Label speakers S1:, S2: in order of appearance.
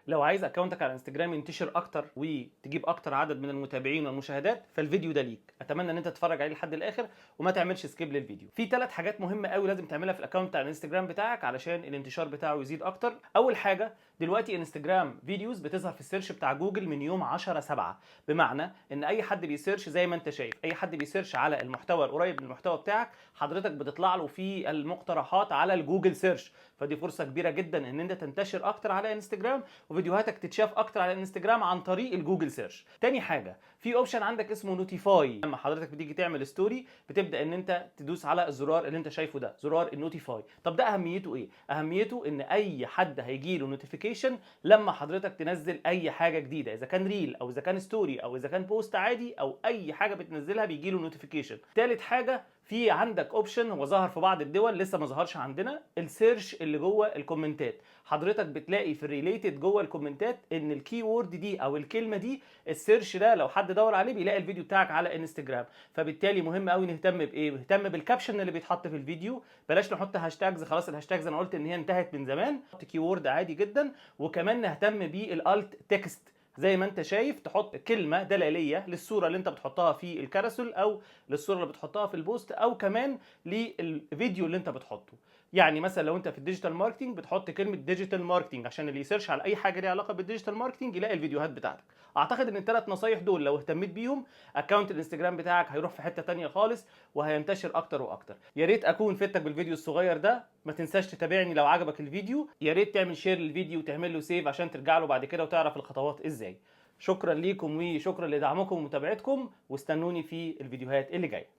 S1: لو عايز account ك على انستجرام ينتشر اكتر وتجيب اكتر عدد من المتابعين والمشاهدات، فالفيديو ده ليك. اتمنى ان انت تتفرج عليه لحد الاخر وما تعملش skip للفيديو. في 3 حاجات مهمة قوي لازم تعملها في ال account بتاع الانستجرام بتاعك علشان الانتشار بتاعه يزيد اكتر. اول حاجه، دلوقتي انستجرام videos بتظهر في ال search بتاع جوجل من يوم 10 7، بمعنى ان اي حد بي search، زي ما انت شايف، اي حد بي search على المحتوى القريب من المحتوى بتاعك، حضرتك بتطلع له في المقترحات على ال Google search. فدي فرصة كبيرة جدا ان انت تنتشر اكتر على انستجرام وفيديوهاتك تتشاف اكتر على انستجرام عن طريق ال Google search. تاني حاجه، في option عندك اسمه notify. لما حضرتك بتيجي تعمل story بتبدا ان انت تدوس على الزرار اللي انت شايفه ده، زرار ال notify. طب ده اهميته ايه؟ اهميته ان اي حد هيجي له notification لما حضرتك تنزل اي حاجة جديده، اذا كان reel او اذا كان story او اذا كان post عادي او اي حاجة بتنزلها بيجي له notification. تالت حاجه، في عندك option هو ظهر في بعض الدول، لسه ما ظهرش عندنا، ال search اللي جوه ال comment ات. حضرتك بتلاقي في ال related جوه ال comment ات ان ال keyword دي او الكلمة دي، ال search ده لو حد دور عليه بيلاقي الفيديو بتاعك على انستجرام. فبالتالي مهم قوي نهتم بايه؟ نهتم بال caption اللي بيتحط في الفيديو. بلاش نحط hashtags، خلاص ال hashtags انا قلت ان هي انتهت من زمان. حط keyword عادي جدا. وكمان نهتم بال alt text، زي ما انت شايف، تحط كلمة دلاليه للصورة اللي انت بتحطها في ال carousel او للصورة اللي بتحطها في ال post او كمان للفيديو اللي انت بتحطه. يعني مثلا لو انت في ال digital marketing بتحط كلمة digital marketing عشان اللي ي search على اي حاجة ليها علاقة بال digital marketing يلاقي الفيديوهات بتاعتك. اعتقد ان ال 3 نصايح دول لو اهتميت بيهم، account الانستجرام بتاعك هيروح في حتة تانية خالص وهينتشر اكتر واكتر. يا ريت اكون فدتك بالفيديو الصغير ده. ما تنساش تتابعني. لو عجبك الفيديو يا ريت تعمل share للفيديو وتعمل له save عشان ترجع له بعد كده وتعرف الخطوات ازاي. شكرا ليكم وشكرا لدعمكم ومتابعتكم، واستنوني في الفيديوهات اللي جايه.